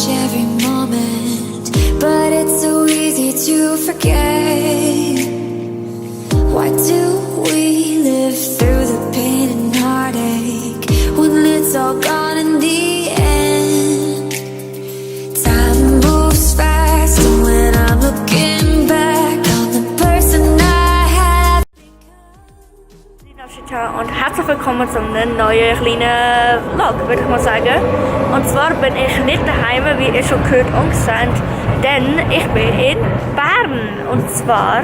cherish every moment, but it's so easy to forget. Why do we live through the pain and heartache when it's all gone in the end? Time moves fast, and when I'm looking back on the person I have become. Und herzlich willkommen zu einem neuen kleinen Vlog, würde ich mal sagen. Und zwar bin ich nicht daheim, wie ihr schon gehört und gesehen, denn ich bin in Bern. Und zwar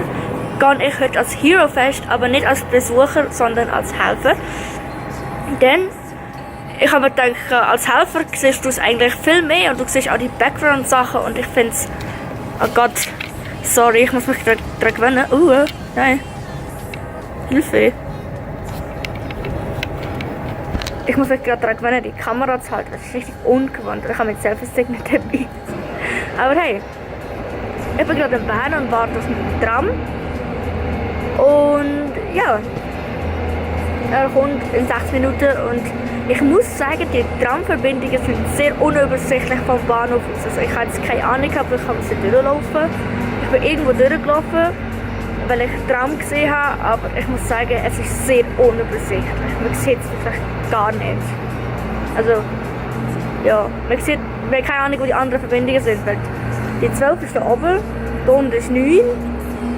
gehe ich heute als Hero Fest, aber nicht als Besucher, sondern als Helfer. Denn ich habe mir gedacht, als Helfer siehst du es eigentlich viel mehr und du siehst auch die Background-Sachen und ich finde es... Oh Gott, sorry, ich muss mich daran gewöhnen. Nein. Hilfe. Ich muss mich gerade daran gewöhnen, die Kamera zu halten. Das ist richtig ungewohnt. Ich habe mit Selfie-Stick nicht dabei. Aber hey, ich bin gerade in Bern und warte auf den Tram. Und ja, er kommt in 6 Minuten und ich muss sagen, die Tramverbindungen sind sehr unübersichtlich vom Bahnhof aus. Also ich habe jetzt keine Ahnung, aber ich kann nicht durchlaufen. Ich bin irgendwo durchgelaufen, weil ich den Tram gesehen habe, aber ich muss sagen, es ist sehr unübersichtlich. Man sieht es wirklich gar nicht. Also, ja, man hat keine Ahnung, wo die anderen Verbindungen sind. Weil die 12 ist da oben, da unten ist 9,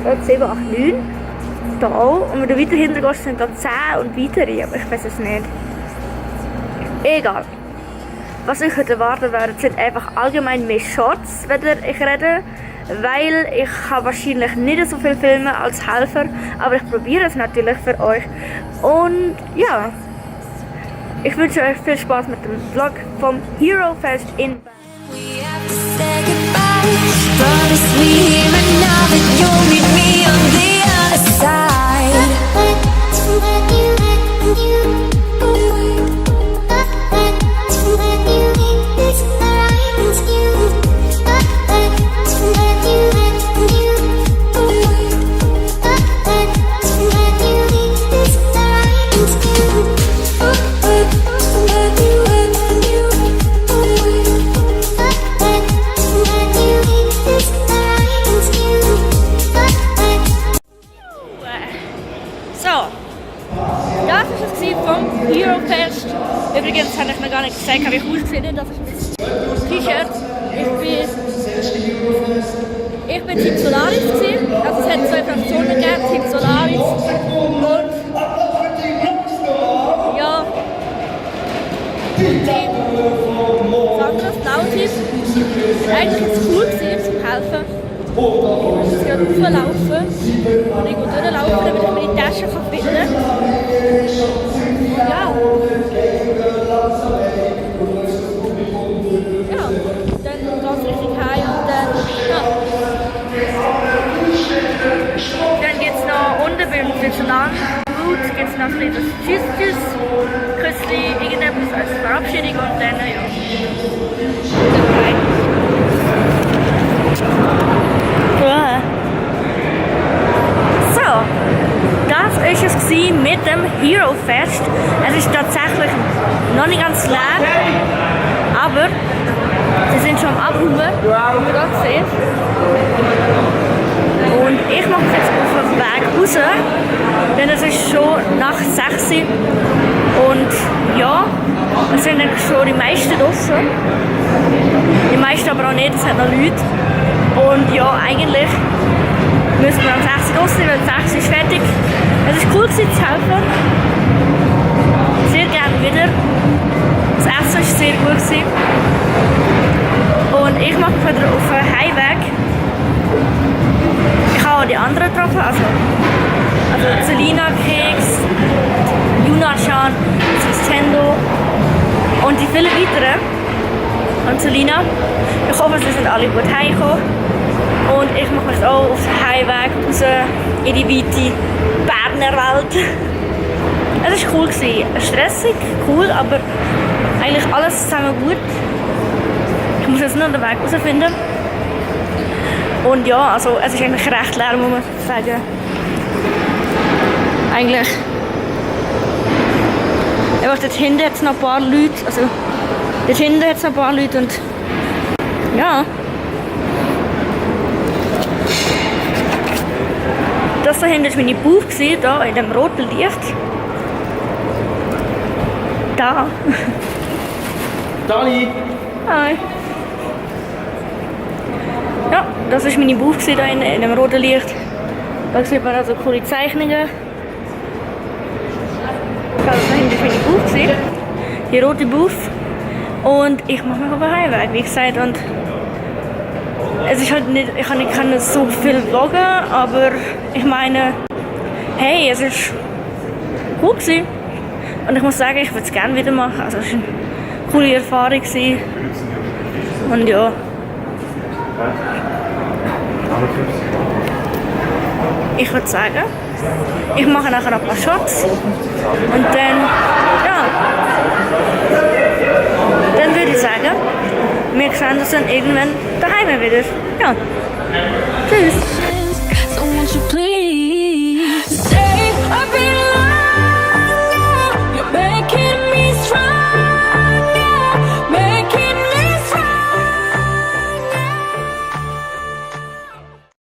dort 7, 8, 9. Da auch. Und wenn du weiter hinten gehst, sind da 10 und weitere, aber ich weiß es nicht. Egal. Was ich heute erwarten werde, sind einfach allgemein mehr Shots, wenn ich rede. Weil ich habe wahrscheinlich nicht so viel Filme als Helfer, aber ich probiere es natürlich für euch. Und ja, ich wünsche euch viel Spaß mit dem Vlog vom Hero Fest in Bern. We have to say goodbye. Promise me here and now that you'll meet me on the other side. Vom Hero Fest. Übrigens habe ich noch gar nicht gesagt, wie ich ausgesehen. Das ist mein T-Shirt. Ich bin Team Solaris gewesen. Also es hat 2 Fraktionen gegeben, Team Solaris und ja, Team anderes Blauteam. Eigentlich war es cool gewesen, zum Helfen. Ich muss jetzt gerade hochlaufen und irgendwo durchlaufen, damit ich meine Tasche finden kann. Ja. Ja, dann geht es richtig heim und dann, ja. Dann geht es noch unten beim Nationalblut, gibt es noch ein bisschen Tschüss, Küssli, irgendetwas als Verabschiedung und dann, ja. So, das war es mit dem Hero Fest. Es ist tatsächlich noch nicht ganz leer, aber sie sind schon am Abräumen, wie man gerade sieht. Und ich mache mich jetzt auf den Weg raus, denn es ist schon nach 6 Uhr. Und ja, es sind eigentlich schon die meisten draussen. Die meisten aber auch nicht, es hat noch Leute. Und ja, eigentlich müssen wir am 6 Uhr draussen, weil 6 Uhr ist fertig. Es war cool zu helfen. Sehr gerne wieder. Das Essen war sehr gut. Und ich mache mich wieder auf den Heimweg. Ich habe auch die anderen getroffen, also Selina, Keks, Junachan, Nintendo und die vielen weiteren. Und Selina, ich hoffe, sie sind alle gut heimgekommen. Und ich mache mich auch auf den Heimweg raus in die weite Berner Welt. Es war cool, stressig, cool, aber eigentlich alles zusammen gut. Ich muss jetzt nur den Weg herausfinden. Und ja, also es ist eigentlich recht leer, muss man sagen. Eigentlich. Dort hinten hat es noch ein paar Leute, und Ja. Das da hinten war meine Bauch, da in dem roten Licht. Da. Dani! Hi. Ja, das war meine Bauch da in dem roten Licht. Da sieht man also coole Zeichnungen. Das da hinten war meine Bauch. Die rote Bauch. Und ich mache mich auf den Heimweg, wie gesagt. Und es ist halt nicht, ich kann nicht so viel vloggen, aber ich meine, hey, es ist cool gewesen. Und ich muss sagen, ich würde es gerne wieder machen. Also es war eine coole Erfahrung gewesen. Und ja. Ich würde sagen, ich mache nachher noch ein paar Shots. Und dann, ja. Dann würde ich sagen, wir sehen uns dann irgendwann daheim wieder. Ja. Tschüss.